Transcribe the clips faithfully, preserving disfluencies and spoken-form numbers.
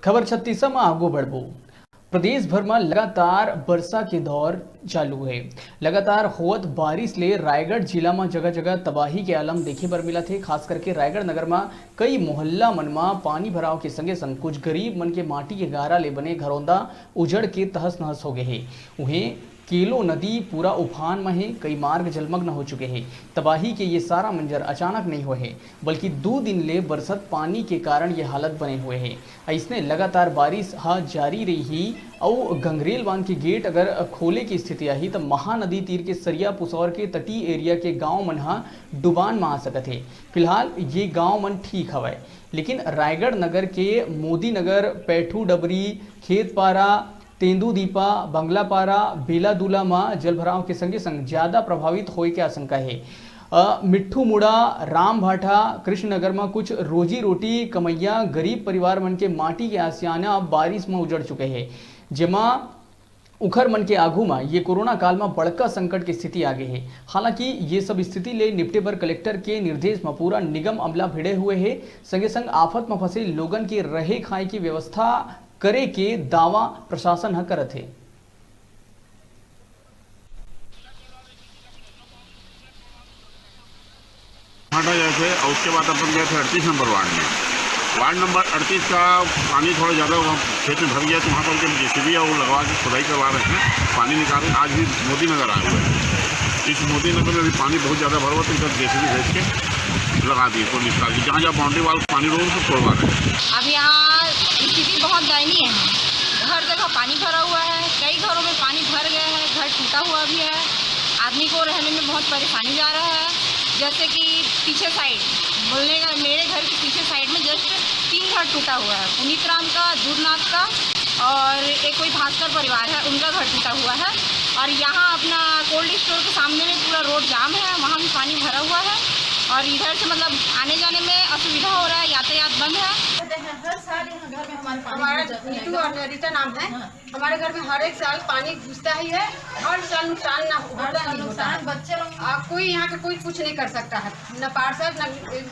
खबर छत्तीस म आगू बढ़बो। प्रदेश भर म लगातार बरसा के दौर चालू हे। लगातार होवत बारिश ले रायगढ़ जिला म जगह-जगह तबाही के आलम देखे बर मिलत हे। खास करके रायगढ़ नगर म कई मोहल्ला मन म पानी भराव के संगे-संग कुछ गरीब मन के माटी के गारा ले बने घरौंदा उजड़ के तहस-नहस हो गे हे। उहें, केलो नदी पूरा उफान म हे, कई मार्ग जलमग्न हो चुके हे। तबाही के ये सारा मंजर अचानक नइ होए हे, बल्कि दू दिन ले बरसत पानी के कारण ये हालत बने हुए हे। अइसने लगातार बारिश ह जारी रही अउ गंगरेल बांध के गेट अगर खोले की स्थिति आही, त महानदी तीर के सरिया पुसौर के तटीय एरिया के गांव मन ह डुबान म आ सकत हे। फिलहाल ये गांव मन ठीक हवय, लेकिन रायगढ़ नगर के मोदी नगर, पैठू डबरी, खेतपारा, तेंदूदीपा, बंगलापारा, बेलादुला म जलभराव के संगे-संग ज्यादा प्रभावित होए के आशंका हे। अ, मिट्ठू मुड़ा, रामभाठा, कृष्णनगर म कुछ रोजी-रोटी कमइया गरीब परिवार मन के माटी के आसियाना अब बारिश म उजड़ चुके हे, जेमा उखर मन के आगू म ये कोरोना काल म बड़का संकट के स्थिति आ गे हे। हालांकि ये सब स्थिति ले निपटे बर कलेक्टर के निर्देश म पूरा निगम अमला भिड़े हुए हे। संगे-संग आफत म फंसे लोगन के रहे खाए के व्यवस्था करे के दावा प्रशासन ह करत हे। हटा गए थे और उसके बाद अपन गए थे अड़तीस नंबर वार्ड में। वार्ड नंबर अड़तीस का पानी थोड़ा ज़्यादा वहाँ खेत में भर गया, तो वहाँ पर जेसीबी और लगवा के खुदाई करवा रहे हैं, पानी निकाल रहे हैं। आज भी मोदी नगर आए हुए हैं। इस मोदी नगर में भी पानी बहुत ज़्यादा भरा हुआ, तो इधर जेसीबी भेज के लगा दिए, तो निकाल दिए। जहाँ जहाँ बाउंड्री वाल पानी रोड, उसको तोड़वा रहे हैं। अब यहाँ स्थिति बहुत दयनीय है, हर जगह पानी भरा हुआ है, कई घरों में पानी भर गया है, घर टूटा हुआ भी है, आदमी को रहने में बहुत परेशानी जा रहा है। जैसे कि पीछे साइड बोलने का, मेरे घर के पीछे साइड में जस्ट तीन घर टूटा हुआ है, पुनीत राम का, दूधनाथ का और एक कोई भास्कर परिवार है, उनका घर टूटा हुआ है। और यहाँ अपना कोल्ड स्टोर के सामने में पूरा रोड जाम है, वहाँ भी पानी भरा हुआ है और इधर से मतलब आने जाने में असुविधा हो रहा है, यातायात बंद है। हर साल यहाँ घर में हमारे पानी हमारा घुस जाता है। नीतू और रीता नाम है। हाँ। हमारे घर में हर एक साल पानी घुसता ही है, हर साल नुकसान ना होता ही होता है। बच्चे लोग कोई यहाँ का कोई कुछ नहीं कर सकता है, न पार्षद, न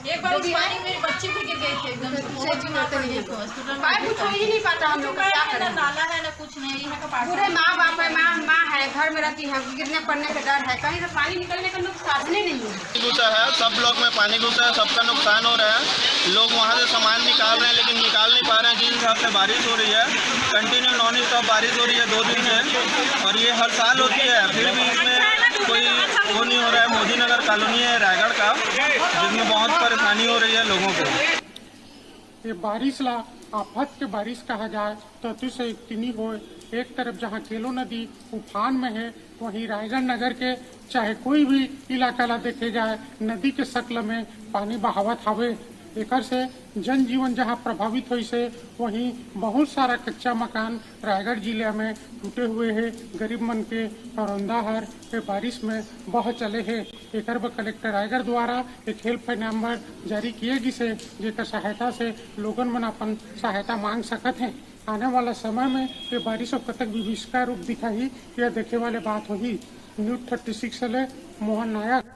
एक बार जो भी पानी में मेरे बच्चे भी गिर गए थे, एकदम से। कुछ हो ही नहीं पाता हम लोग का, क्या करें? नाला है ना कुछ नहीं, यहाँ का पूरे माँ बाप है, माँ माँ है, घर में रहती है, गिरने पड़ने का डर है, कहीं से पानी निकलने का लोग साधन ही नहीं है। घुसा है, सब ब्लॉक में पानी घुसा है, सबका नुकसान हो रहा है। लोग वहाँ से सामान निकाल रहे हैं, लेकिन निकाल नहीं पा रहे हैं। जिस हिसाब से बारिश हो रही है, कंटिन्यू नॉन स्टॉप बारिश हो रही है दो दिन से, और ये हर साल होती है, फिर भी इसमें कोई वो नहीं हो रहा है। मोदी नगर कॉलोनी है रायगढ़ का, जिसमें बहुत परेशानी हो रही है लोगों को। ये बारिश ला आफत के बारिश कहा जाए तो अतिशयोक्ति नहीं होए। एक तरफ जहाँ केलो नदी उफान में है, वहीं रायगढ़ नगर के चाहे कोई भी इलाका ला देखे जाए, नदी के शक्ल में पानी बहावत हावे। एकर से जनजीवन जहाँ प्रभावित होइस हे, वहीं बहुत सारा कच्चा मकान रायगढ़ जिला में टूटे हुए हे। गरीब मन के घरौंदा हर ए बारिश में बह चले हे। एकर बर कलेक्टर रायगढ़ द्वारा एक हेल्पलाइन नंबर जारी किए गिस हे, जेकर सहायता से लोगन मन अपन सहायता मांग सकत हें। आने वाला समय में ये बारिश अब कतक विभीषिका रूप दिखाही, यह देखे वाले बात होही। न्यूज़ थर्टी सिक्स ले मोहन नायक।